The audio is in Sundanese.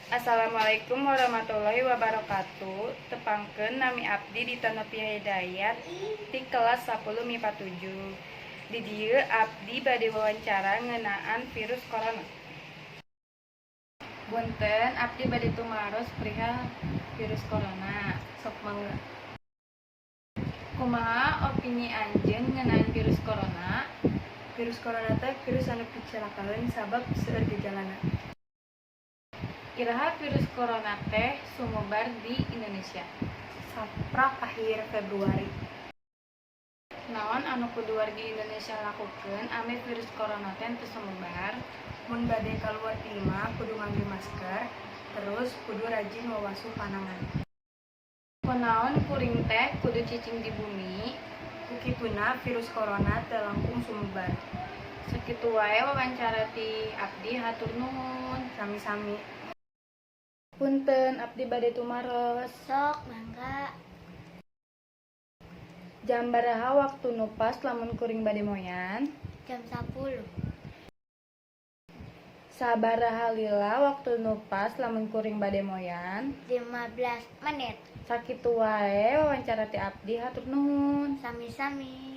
Assalamualaikum warahmatullahi wabarakatuh. Tepangkeun, nami abdi Dita Novia Hidayat ti kelas 10 MIPA 7. Di dieu abdi bade wawancara ngeunaan virus corona. Punten, abdi bade tumaros perihal virus corona. Sok, mangga. Kumaha opini anjeun ngeunaan virus corona? Virus corona teh virus anu picilakaeun sabab seueur gejalana. Iraha virus corona teh sumebar di Indonesia? Saprak akhir Februari. Naon anu kudu wargi Indonesia lakukeun ameh virus corona teh teu sumebar? Mun bade kaluar ti imah kudu ngangge masker, terus kudu rajin wawasuh panangan. Kunaon kuring teh kudu cicing di bumi? Ku kituna virus corona teu langkung sumebar. Sakitu wae wawancara ti abdi, hatur nuhun. Sami-sami. Punten, abdi bade tumaros. Sok, mangga. Jam baraha waktu nu pas lamun kuring bade moyan? Jam 10. Sabaraha lila waktu nu pas lamun kuring bade moyan? 15 menit. Sakitu wae wawancara ti abdi, hatur nuhun. Sami-sami.